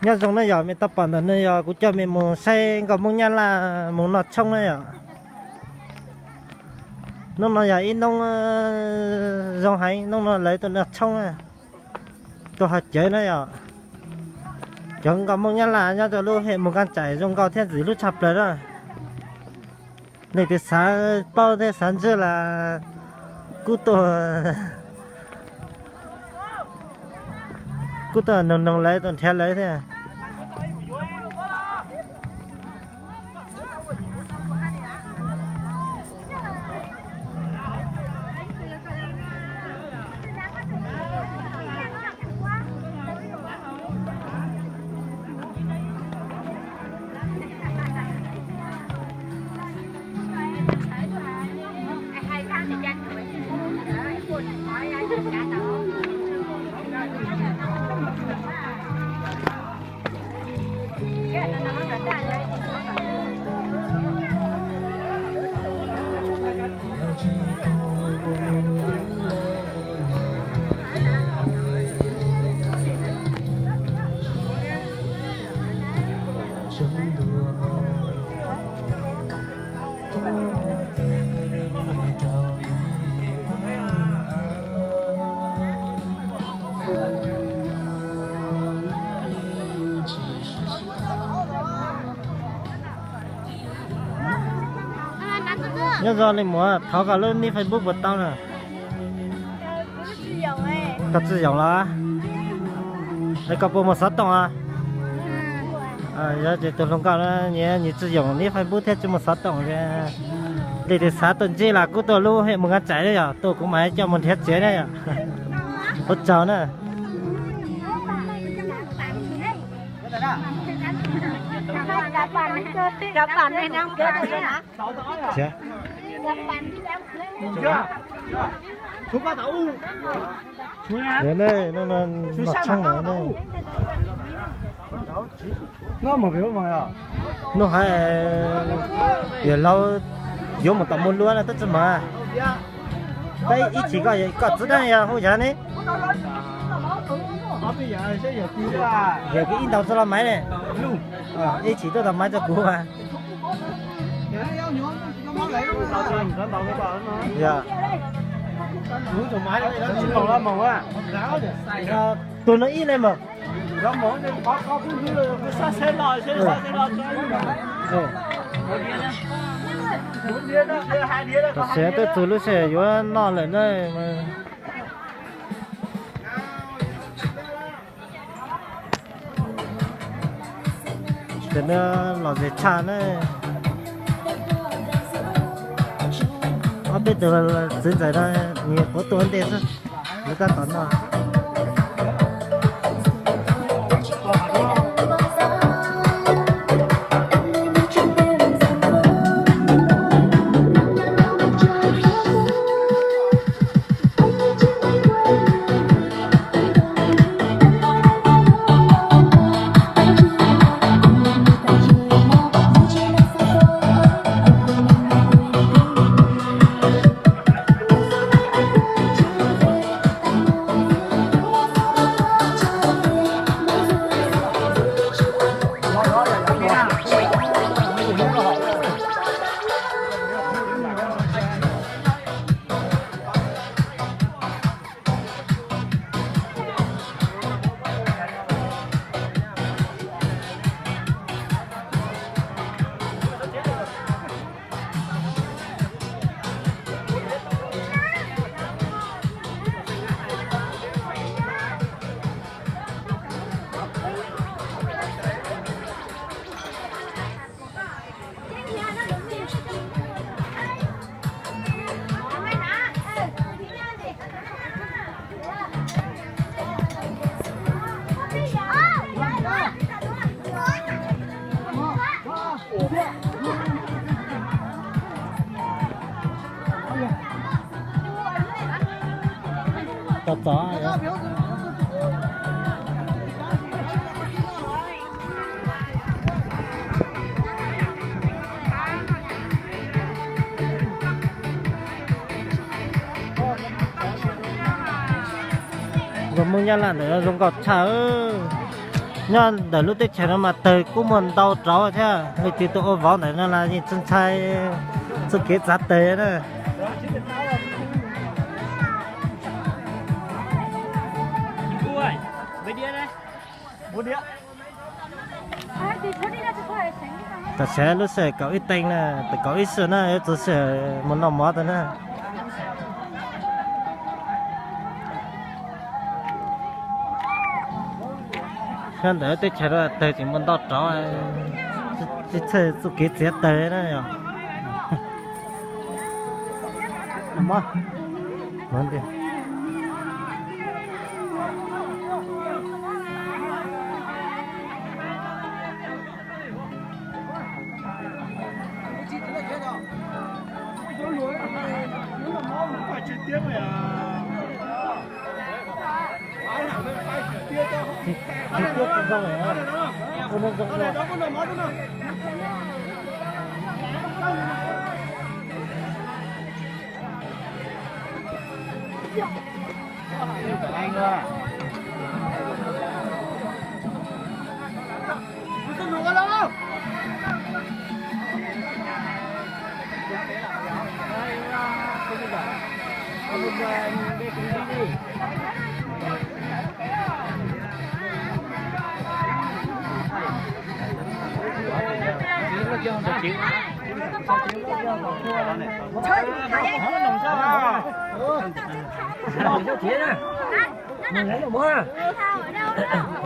Nyob zoo na yom, mej tau pom ntawm no yog kuv coj mej mus saib nkauj Hmoob Nyab Laj mus noj tshoob na yom. Hnub no yog ib hnub zoo heev, hnub no lawv tuaj noj tshoob na, tuaj haus cawv na yom. Cov nkauj Hmoob Nyab Laj nyob rau lub hem Mus Kas Tsaim zoo nkauj thiab ntxim hlub tshaj plaws na. Leej twg xav paub thiab xav ntsib los kuj tuaj, kuj tuaj noog noog lawv, tuaj nrhiav lawv thiab. Nyob zoo li muam, thov koj lub nick Facebook puas tau na? Koj tsis yoom los? Es koj puas mus xov tooj os? Yog ces tus hluas nkauj no nws tsis yoom nick Facebook thiab tsis mus xov tooj. Leej twg xav tuaj ntsib los kuj tuaj lub hem Mus Kas Tsaim na yom, tuaj kuv mam coj mus nrhiav tsev na yom. Ua tsaug na. Hnub no hais yog laus yuav mus tom Muaj Luab no twb tsis mag. Tab ib chim koj txiv neej yog hu yog ne? Yog koj ib ntaus txog los Maiv ne? Ib chim tuaj tau Maiv rau kuv mas. Yog tus no ib ne mas. Tam sim no twb txug lub sij hawm yuav noj lawm na. Cov no lom zem tshaj na. Ob peb tug txiv ntxawm no nyias quav tuaj ua ntej xwb, lawv tab tom noj. Tos txov. Nkauj Hmoob Nyab Laj ntawm no zoo nkauj tshaj. Nyob ntawm lub teb chaws no mas tawg kuj muaj ntau rauv thiab, leej twg tuaj ua vauv ntawm no los yeej tsis ntshai txoj kev txav tawg na. Tam sim lub sij hawm kaum ib teev na, tawm kaum ib sij na, yuav txog sij hawm mus noj mov tau na. Nyob ntawm teb chaws no tawg tseem muaj ntau rauv, tsis txhawj txoj kev txiav tawg na yom.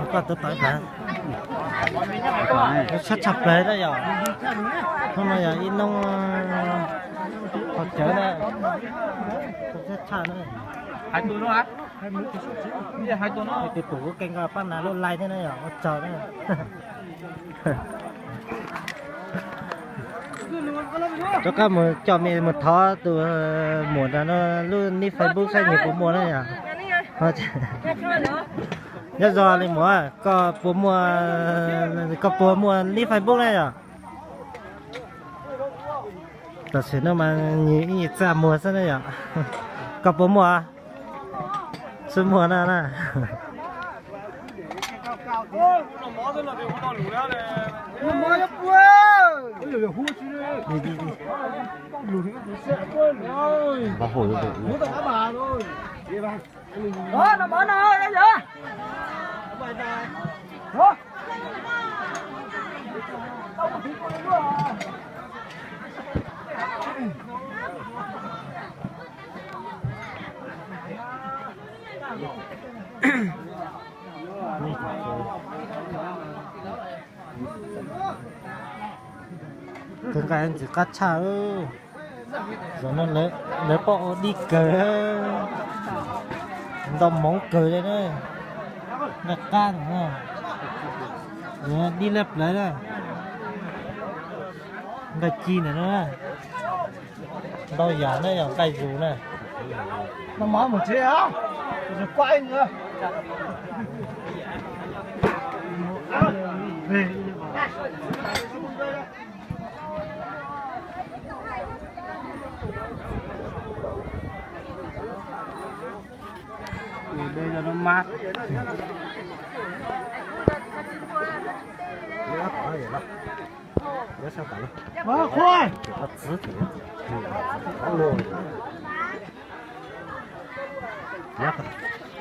Koj tus tawv tawv, sab tshaj plaws na yom. Hnub no yog ib hnub qhov cawv na, sab tshaj na. Tus pum kuv kee nkaus pab nas lub like thiab na yom, ua tsaug na. Rov qab mus coj me mus thov tus muam no lub nick Facebook saib nws puas muaj na yom. Nyob zoo li muam, koj puas muaj, koj puas muaj nick Facebook na yom? Tam sim no mas nws ib nyuag txaj muag xwb na yom. Koj puas muaj? Tsis muaj na na. Kawg nqaij ntxim qab tshaj. Zaum no lawv poj ua dib kawg, ntau hmoov kawg li na. Nqaij qab no, dib liab plawv na. Nqaij ci ntawm no na. Ntau yam na, yog nqaij zus na.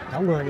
Cov luag